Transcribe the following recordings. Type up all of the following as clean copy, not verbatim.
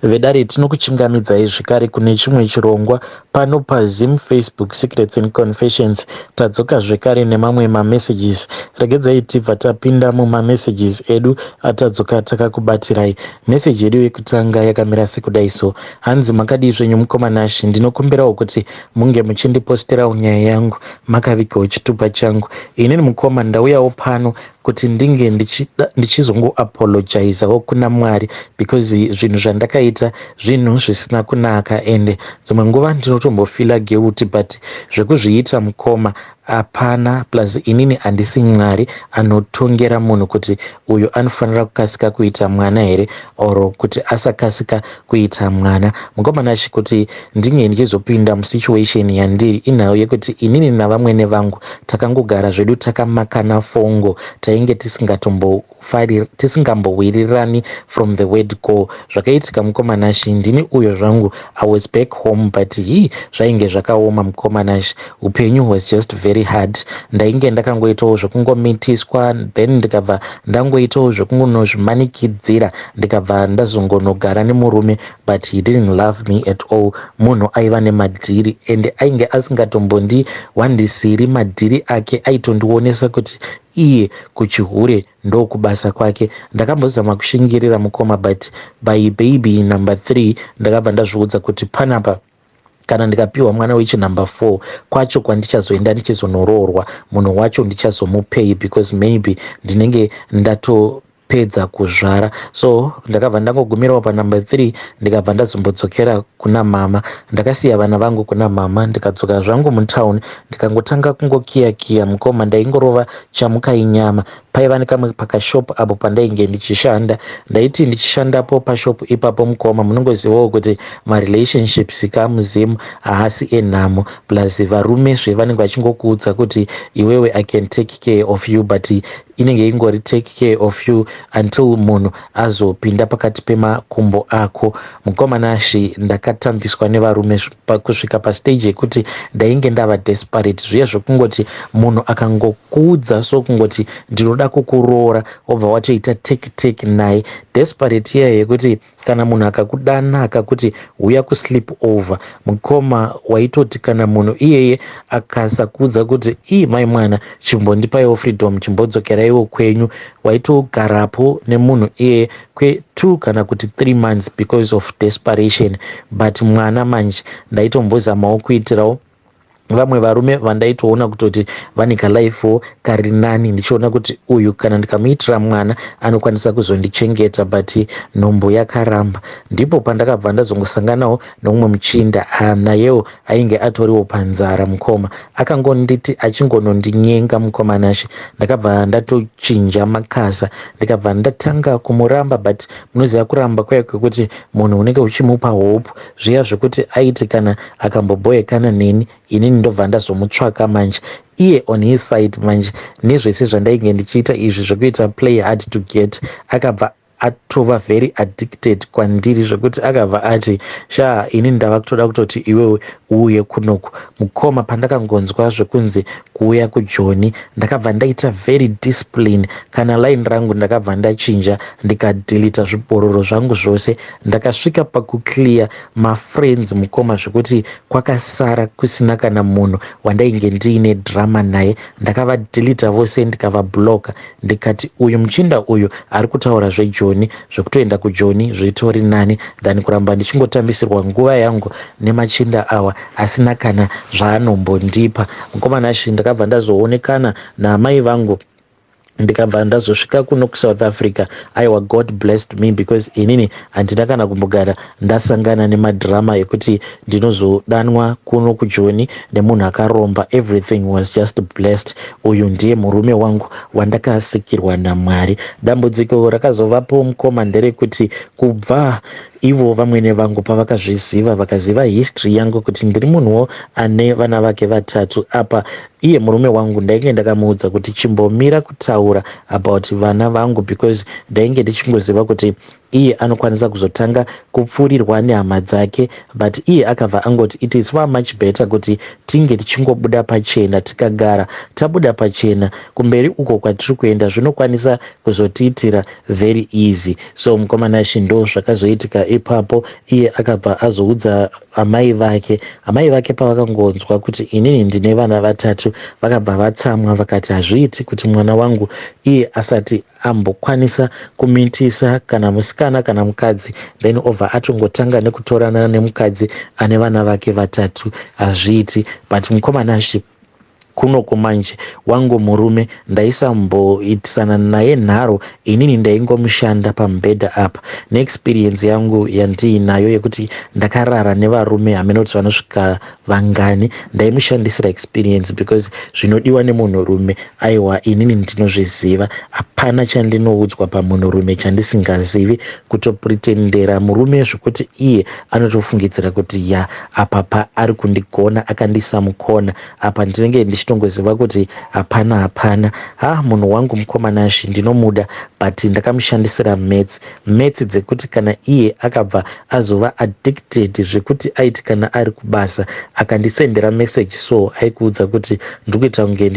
Vedare, tinokuchingamidzai zvekare kune chimwe chirongwa pano paZim Facebook Secrets and Confessions. Tadzoka zvekare nemamwe mamessages. Regedzai tibva tapinda mumamessages edu atadzoka takakubatirai. Meseji yedu yekutanga yakamira sekudai so. Hanzi, "Makadii zvenyu mukoma Nashi? Ndinokumbirawo kuti munge muchindiposterawo nyaya yangu makavigawo chitupa changu. Inini mukoma ndauyawo pano kuti ndinge ndichizongoapologizawo kuna Mwari because zvinhu zvandakaita zvinhu zvisina kunaka, ende dzimwe nguva ndinotombofeela guilty, but zvekuzviita mukoma hapana. Plus inini handisi Mwari anotongera munhu kuti uyu anofanira kukasika kuita mwana here or kuti asakasika kuita mwana. Mukoma Nashi, kuti ndinge ndichizopinda musituation yandiri inhau yekuti inini navamwene vangu takangogara zvedu takamakana fongo. Tainge tisingambowirirani from the word go. Zvakaitika mukoma Nashi, ndini uyo zvangu, I was back home, but hi, zvainge zvakaoma mukoma Nashi. Upenyu was just very hard. Ndainge ndakangoitawo zvekungomitiswa, then ndikabva ndangoitawo zvekungonozvimanikidzira, ndikabva ndazongonogara nemurume, but he didn't love me at all. Munhu aiva nemadhiri and ainge asingatombondiwandisiri madhiri ake. Aitondionesa kuti iye kuchihure ndokubasa kwake. Ndakambozama kushingirira mukoma, but by baby number 3 ndakabva ndazviudza kuti panapa kana ndikapiwa mwana wechinumber 4 kwacho kwandichazoenda ndichizonoroorwa, munhu wacho ndichazomupei? Because maybe ndinenge ndatopedza kuzvara. So ndakabva ndangogumirawo panumber 3, ndikabva ndazombodzokera kuna mama. Ndakasiya vana vangu kuna mama, ndikadzoka zvangu mutown, ndikangotanga kungokiyakiya mukoma. Ndaingorova chamukai nyama. Paiva nekamwe pakashopu apo pandainge ndichishanda. Ndaiti ndichishandapo pashopu ipapo mukoma, munongozivawo kuti marelationships kamuzimu haasi enhamo, plus varumezve vanenge vachingokuudza kuti iwewe I can take care of you, but inenge ingori take care of you until munhu azopinda pakati pemakumbo ako. Mukoma Nashi, ndakatambiswa nevarume kusvika pastage yekuti ndainge ndava desperate. Zviya zvekungoti munhu akangokuudza so kungoti ndinoda kukuroora, wobva watoita take take naye. Desperate iya yekuti kana munhu akakudana akakuti uya kusleep over, mukoma, waitoti kana munhu iyeye akasakuudza kuti ii mai mwana, chimbondipaiwo freedom, chimbodzokeraiwo kwenyu, waitogarapo nemunhu iyeye kwe2 kana kuti 3 months because of desperation. But mwana manje ndaitombozamawo kuitirawo vamwe varume vandaitoona kutoti vane kalifewo kari nani, ndichiona kuti uyu kana ndikamuitira mwana anokwanisa kuzondichengeta, but nhombo yakaramba. Ndipo pandakabva ndazongosanganawo nomumwe muchinda, nayewo ainge atoriwo panzara mukoma. Akangonditi achingonondinyenga mukoma Nashe, ndakabva ndatochinja makasa, ndikabva ndatanga kumuramba. But munoziva kuramba kwaya kwekuti munhu unenge uchimupa hope, zviya zvekuti aiti kana akambobhoyekana neni, inini ndobva ndazomutsvaka manje iye on his side manje nezvese zvandainge ndichiita izvi zvekuita play hard to get, akabva atova very addicted kwandiri, zvekuti akabva ati, "Sha, ini ndava kutoda kutoti iwewe uuye kunoku." Mukoma, pandakangonzwa zvekunzi kuuya kuJoni, ndakabva ndaita very discipline. Kana line rangu ndakabva ndachinja, ndikadeleta zvibororo zvangu zvose. Ndakasvika pakuclear mafriends mukoma, zvekuti kwakasara kusina kana munhu wandainge ndiine drama naye. Ndakavadeleta vose, ndikavablocka, ndikati uyu muchinda uyu ari kutaura zveJoni, zvekutoenda kuJoni zvitori nani than kuramba ndichingotambisirwa nguva yangu nemachinda awa asina kana zvaanombondipa. Mukoma Nashi, ndakabva ndazoonekana naamai vangu, ndikabva ndazosvika kuno kuSouth Africa. Aiwa, God blessed me because inini handina kana kumbogara ndasangana nemadhirama ekuti ndinozodanwa kuno kuJoni nemunhu akaromba. Everything was just blessed. Uyu ndiye murume wangu wandakasikirwa naMwari. Dambudziko rakazovapo mukoma nderekuti kubva ivo vamwene vangu pavakazviziva, vakaziva history yangu kuti ndiri munhuwo ane vana vake vatatu, apa iye murume wangu ndainge ndakamuudza kuti chimbomira kutaura about vana vangu because ndainge ndichingoziva kuti Iye anokwanisa kuzotanga kupfuurirwa nehama dzake, but iye akabva angoti it is far much better kuti tinge tichingobuda pachena. Tikagara tabuda pachena, kumberi uko kwatiri kuenda zvinokwanisa kuzotiitira very easy. So mukoma Nashe, ndo zvakazoitika ipapo. Iye akabva azoudza amai vake. Amai vake pavakangonzwa kuti inini ndine vana vatatu, vakabva vatsamwa, vakati hazviiti kuti mwana wangu iye asati ambokwanisa kumitisa kana musikana kana mukadzi, then obva atongotanga nekutorana nemukadzi ane vana vake vatatu. Hazviiti. But mukoma Nashe, kunoku manje wangu murume ndaisamboitisana naye nharo. Inini ndaingomushanda pamubhedha apa neexperience yangu yandiinayo yekuti ndakarara nevarume hamene kuti vanosvika vangani. Ndaimushandisira experience because zvinodiwa nemunhurume, aiwa, inini ndinozviziva. Hapana chandinoudzwa pamunhurume chandisingazivi. Kutopretendera murume zvekuti iye anotofungidzira kuti ya, apa paari kundigona, akandisa mukona apa, ndinenge ndichitongoziva kuti hapana, hapana. Ha, munhu wangu mukoma Nashe ndinomuda, but ndakamushandisira maths, maths dzekuti kana iye akabva azova addicted zvekuti aiti kana ari kubasa akandisendera message, so aikuudza kuti ndiri kuita kunge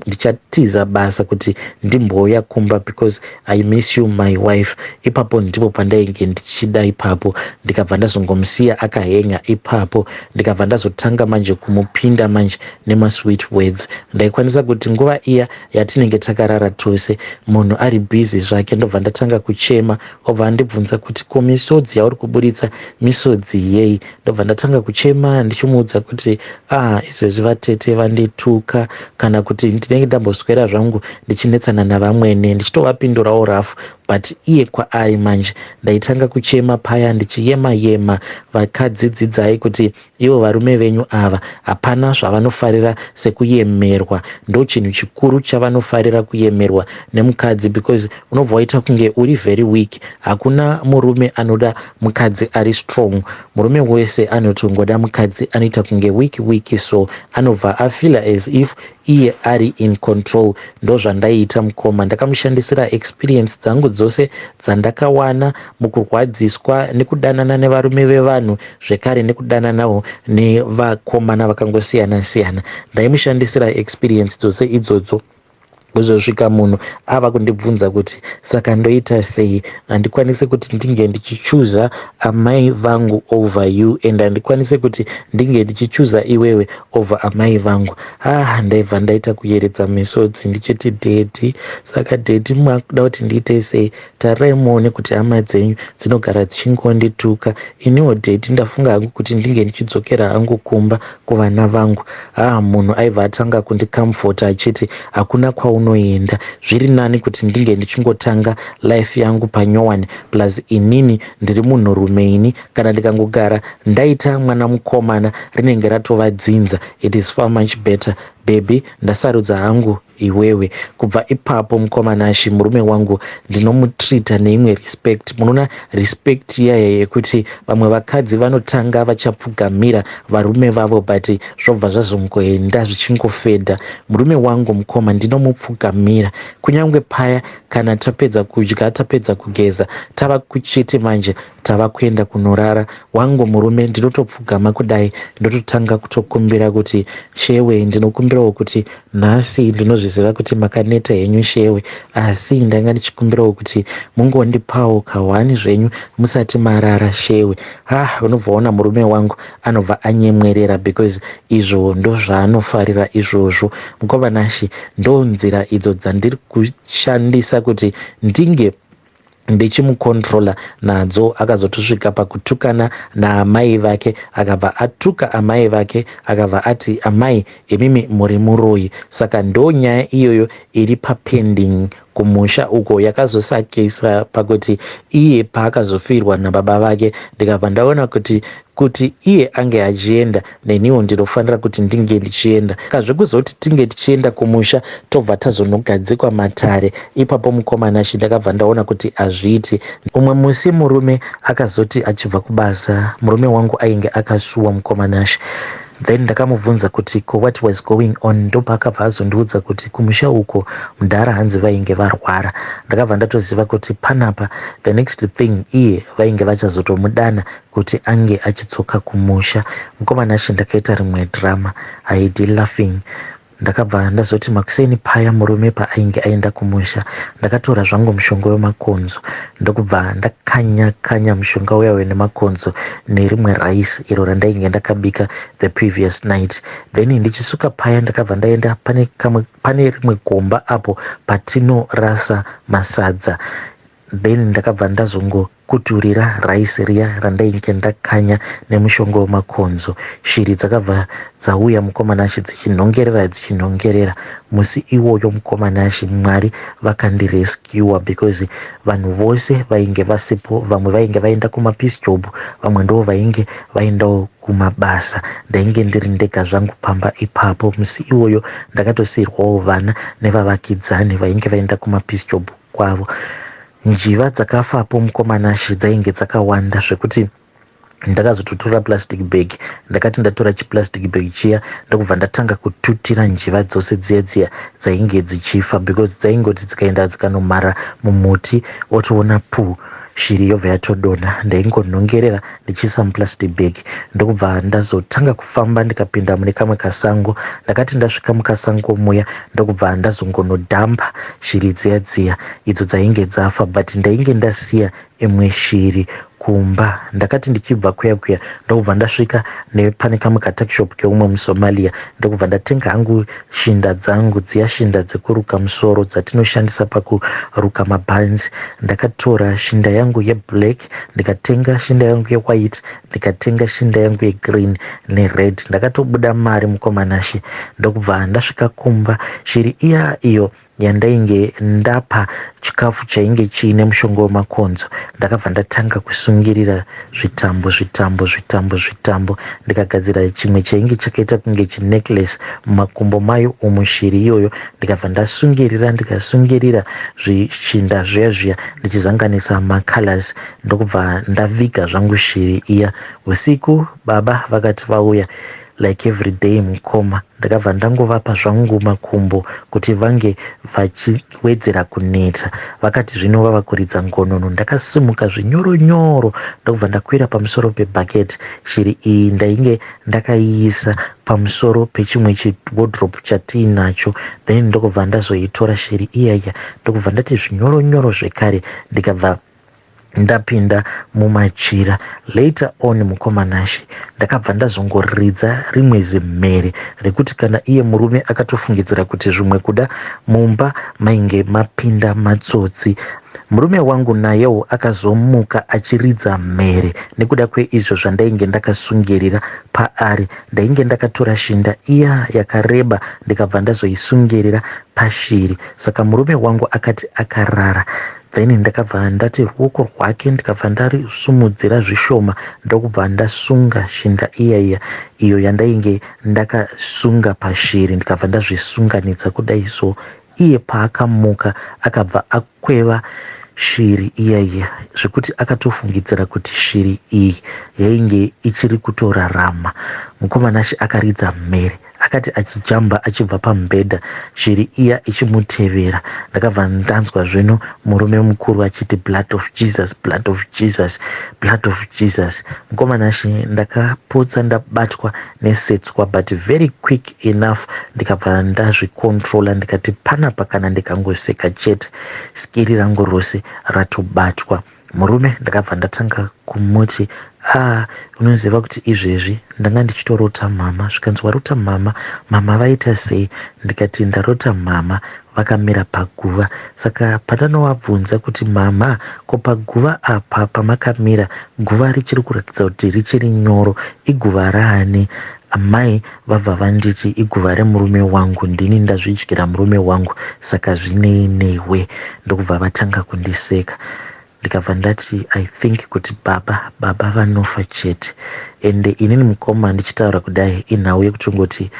ndichatiza basa kuti ndimbouya kumba because I miss you, my wife. Ipapo ndipo pandainge ndichida ipapo. Ndikabva ndazongomusiya akahenya ipapo. Ndikabva ndazotanga manje kumupinda manje nemasweet words. Ndaikwanisa kuti nguva iya yatinenge takarara tose, munhu ari busy zvake, ndobva ndatanga kuchema. Obva andibvunza kuti, "Ko misodzi yauri kuburitsa misodzi yei?" Ndobva ndatanga kuchema ndichimuudza kuti, "Ah, izvezvi vatete vandituka," kana kuti ndinenge ndamboswera zvangu ndichinetsana navamwene, ndichitovapindurawo rough, but iye kwaari manje ndaitanga kuchema paya ndichiyema yema. Vakadzi, dzidzai kuti ivo varume venyu ava hapana zvavanofarira sekuyemerwa. Ndo chinhu chikuru chavanofarira, kuyemerwa nemukadzi, because unobva waita kunge uri very weak. Hakuna murume anoda mukadzi ari strong. Murume wese anotongoda mukadzi anoita kunge weak weak, so anobva afeela as if iye ari in control. Ndo zvandaiita mukoma. Ndakamushandisira experience dzangu dzose dzandakawana mukurwadziswa nekudanana nevarume vevanhu, zvekare nekudananawo nevakomana vakangosiyana siyana. Ndaimushandisira experience dzose idzodzo kuzosvika munhu ava kundibvunza kuti, "Saka ndoita sei? Handikwanisi kuti ndinge ndichichuza amai vangu over you, and handikwanisi kuti ndinge ndichichuza iwewe over amai vangu." Ah, ndaibva ndaita kuyeredza misodzi ndichiti, "Daddy, saka daddy makuda kuti ndiite sei? Tarirai muone kuti hama dzenyu dzinogara dzichingondituka. Iniwo daddy ndafunga hangu kuti ndinge ndichidzokera hangu kumba kuvana vangu." Ah, munhu aibva atanga kundicomforta achiti, "Hakuna kwaunoenda. Zviri nani kuti ndinge ndichingotanga life yangu panyowani. Plus inini ndiri munhurume. Ini kana ndikangogara ndaita mwana mukomana, rinenge ratova dzinza. It is far much better, baby. Ndasarudza hangu iwewe." Kubva ipapo mukoma Nashe, murume wangu ndinomutreata neimwe respect. Munoona respect iyaya yekuti vamwe vakadzi vanotanga vachapfugamira varume vavo, but zvobva zvazongoenda zvichingofedha. Murume wangu mukoma ndinomupfugamira kunyange paya kana tapedza kudya, tapedza kugeza, tava kuchiti manje tava kuenda kunorara. Wangu murume ndinotopfugama kudai, ndototanga kutokumbira kuti, "Shewe, ndinokumbirawo kuti nhasi ndinozviziva kuti makaneta henyu shewe, asi ndanga ndichikumbirawo kuti mungondipawo kahwani zvenyu musati marara shewe." Ah, unobva ona murume wangu anobva anyemwerera because izvo ndozvaanofarira izvozvo. Mukoma Nashe, ndo nzira idzo dzandiri kushandisa kuti ndinge ndichimucontrola nadzo. Akazotosvika pakutukana naamai vake. Akabva atuka amai vake, akabva ati, "Amai, imimi muri muroyi." Saka ndo nyaya iyoyo iri papending kumusha uko, yakazosakisa pakuti iye paakazofirwa nababa vake, ndikabva ndaona kuti iye ange achienda, neniwo ndinofanira kuti ndinge ndichienda. Kazvekuzoti tinge tichienda kumusha, tobva tazonogadzikwa matare ipapo, mukoma Nashe, ndakabva ndaona kuti hazviiti. Umwe musi murume akazoti achibva kubasa, murume wangu ainge akasuwa, mukoma Nashe. Then ndakamubvunza kuti ko what was going on. Ndopaakabva azondiudza kuti kumusha uko mudhara hanzi vainge varwara. Ndakabva ndatoziva kuti panapa the next thing iye vainge vachazotomudana kuti ange achidzoka kumusha. Mukoma Nashe, ndakaita rimwe drama haidi laughing. Ndakabva ndazoti makuseni paya murume paainge aenda kumusha, ndakatora zvangu mushonga wemakonzo, ndokubva ndakanya kanya mushonga uya uya nemakonzo nerimwe rice iro randainge ndakabika the previous night. Then ndichisuka paya, ndakabva ndaenda pane kamwe, pane rimwe gomba apo patinorasa masadza. Then ndakabva ndazongokuturira rice riya randainge ndakanya nemushonga wemakonzo. Shiri dzakabva dzauya, mukoma Nashe, dzichinhongerera, dzichinhongerera. Musi iwoyo, mukoma Nashe, Mwari vakandirescua because vanhu vose vainge vasipo. Vamwe vainge vaenda kumapiece job, vamwe ndo vainge vaendawo kumabasa. Ndainge ndiri ndega zvangu pamba ipapo. Musi iwoyo ndakatosiyirwawo vana nevavakidzani vainge vaenda kumapiece job kwavo. Njiva dzakafapo, mukoma Nashe, dzainge dzakawanda zvekuti ndakazototora plastic bag. Ndakati ndatora chiplastic bag chiya, ndokubva ndatanga kututira njiva dzose dziya dziya dzainge dzichifa, because dzaingoti dzikaenda dzikanomhara mumuti, otoona pu shiri yobva yatodonha. Ndaingonhongerera ndichiisa muplastic bag, ndokubva ndazotanga kufamba, ndikapinda mune kamwe kasango. Ndakati ndasvika mukasango muya, ndokubva ndazongonodhamba shiri dziya dziya idzo dzainge dzafa, but ndainge ndasiya imwe shiri kumba. Ndakati ndichibva kuya kuya, ndokubva ndasvika nepane kamwe katuckshop keumwe muSomalia, ndokubva ndatenga hangu shinda dzangu dziya, shinda dzekuruka musoro dzatinoshandisa pakuruka mabhanzi. Ndakatora shinda yangu yeblack, ndikatenga shinda yangu yewhite, ndikatenga shinda yangu yegreen nered. Ndakatobuda mari, mukoma Nashe. Ndokubva ndasvika kumba. Shiri iya iyo yandainge ndapa chikafu chainge chiine mushonga wemakonzo, ndakabva ndatanga kusungirira zvitambo, zvitambo, zvitambo, zvitambo. Ndikagadzira chimwe chainge chakaita kunge chinecklace mumakumbo mayo umu shiri iyoyo. Ndikabva ndasungirira, ndikasungirira zvishinda zviya zviya, ndichizanganisa macolors, ndokubva ndaviga zvangu shiri iya. Usiku baba vakati vauya like every day, mukoma, ndakabva ndangovapa zvangu makumbo kuti vange vachiwedzera kuneta. Vakati zvino vava kuridza ngonono, ndakasimuka zvinyoronyoro, ndokubva ndakwira pamusoro pebhaketi. Shiri iyi ndainge ndakaiisa pamusoro pechimwe chiwardrobe chatiinacho. Then ndokubva ndazoitora shiri iyaiya, ndokubva ndati zvinyoronyoro zvekare, ndikabva ndapinda mumachira. Later on, mukoma Nashe, ndakabva ndazongoridza rimwe zimhere rekuti kana iye murume akatofungidzira kuti zvimwe kuda mumba mainge mapinda matsotsi. Murume wangu nayewo akazomuka achiridza mhere nekuda kweizvo zvandainge ndakasungirira paari. Ndainge ndakatora shinda iya yakareba, ndikabva ndazoisungirira pashiri. Saka murume wangu akati akarara, then ndakabva ndati ruoko rwake ndikabva ndarisumudzira zvishoma, ndokubva ndasunga shinda iya iya iyo yandainge ndakasunga pashiri, ndikabva ndazvisunganidza kudai. So iye paakamuka, akabva akweva shiri iya iya zvekuti akatofungidzira kuti shiri iyi yainge ichiri kutorarama. Mukoma Nashe, akaridza mhere, akati achijamba achibva pamubhedha, shiri iya ichimutevera. Ndakabva ndanzwa zvino murume mukuru achiti, "Blood of Jesus, blood of Jesus, blood of Jesus." Mukoma Nashe, ndakapotsa ndabatwa nesetswa, but very quick enough ndikabva ndazvicontrola, ndikati panapa kana ndikangoseka chete, skiri rangu rose ratobatwa. Murume ndakabva ndatanga kumuti, "A, unoziva kuti izvezvi ndanga ndichitorota mama." Zvikanzi, "Warota mama? Mama vaita sei?" Ndikati, "Ndarota mama vakamira paguva. Saka pandanovabvunza kuti, 'Mama, ko paguva apa pamakamira, guva richiri kuratidza kuti richiri nyoro, iguva raani?' Amai vabva vanditi, 'Iguva remurume wangu, ndini ndazvidyira murume wangu, saka zvinei newe?' Ndokubva vatanga kundiseka." Ndikabva ndati, "I think kuti baba vanofa chete." Ende inini, mukoma, ndichitaura kudai, inhau yekutongoti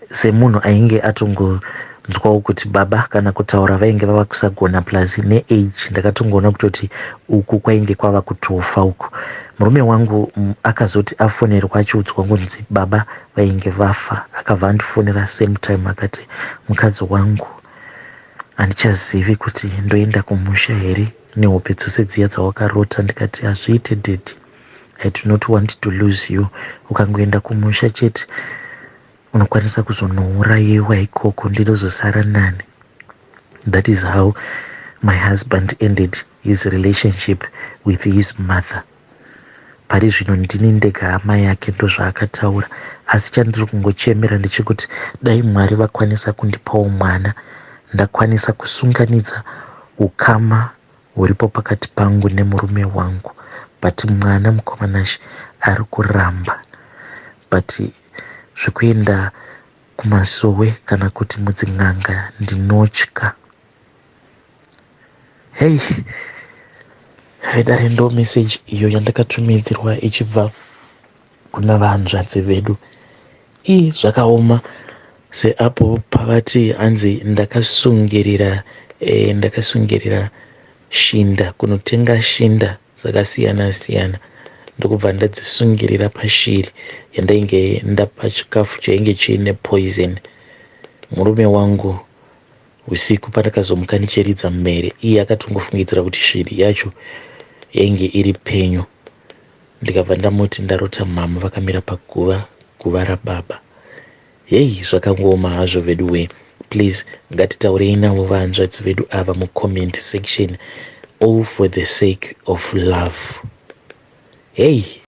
semunhu ainge atongo Ndakatongonzwawo kuti baba kana kutaura vainge vava kusagona, plus neage ndakatongoona kutoti uku kwainge kwava kutofa uku. Murume wangu akazoti afonerwa achiudzwa kunzi baba vainge vafa, akabva andifonera same time akati, "Mukadzi wangu, handichazivi kuti ndoenda kumusha here nehope dzose dziya dzawakarota." Ndikati, "Hazviite, daddy, I do not want to lose you. Ukangoenda kumusha chete unokwanisa kuzonourayiwa ikoko, ndinozosara nani?" That is how my husband ended his relationship with his mother. Pari zvino ndini ndega hama yake, ndozvaakataura. Asi chandiri kungochemera ndechekuti dai Mwari vakwanisa kundipawo mwana, ndakwanisa kusunganidza ukama huripo pakati pangu nemurume wangu. But mwana, mukoma Nashe, ari kuramba. But zvekuenda kumasowe kana kuti mudzin'anga ndinotya. Hei vedare, ndo meseji iyo yandakatumidzirwa ichibva kuna vahanzvadzi vedu. Ii, zvakaoma. Seapo pavati hanzi ndakasungirira shinda, kunotenga shinda dzakasiyana siyana, ndokubva ndadzisungirira pashiri yandainge ndapa chikafu chainge chiine poison. Murume wangu usiku pandakazomuka ndichiridza mhere, iye akatongofungidzira kuti shiri yacho yainge iri penyu. Ndikabva ndamuti ndarota mama vakamira paguva, guva rababa. Hei, zvakangooma hazvo vedu we. Please, ngatitaurei navo vahanzvadzi vedu ava mucomment section, all for the sake of love. Hei.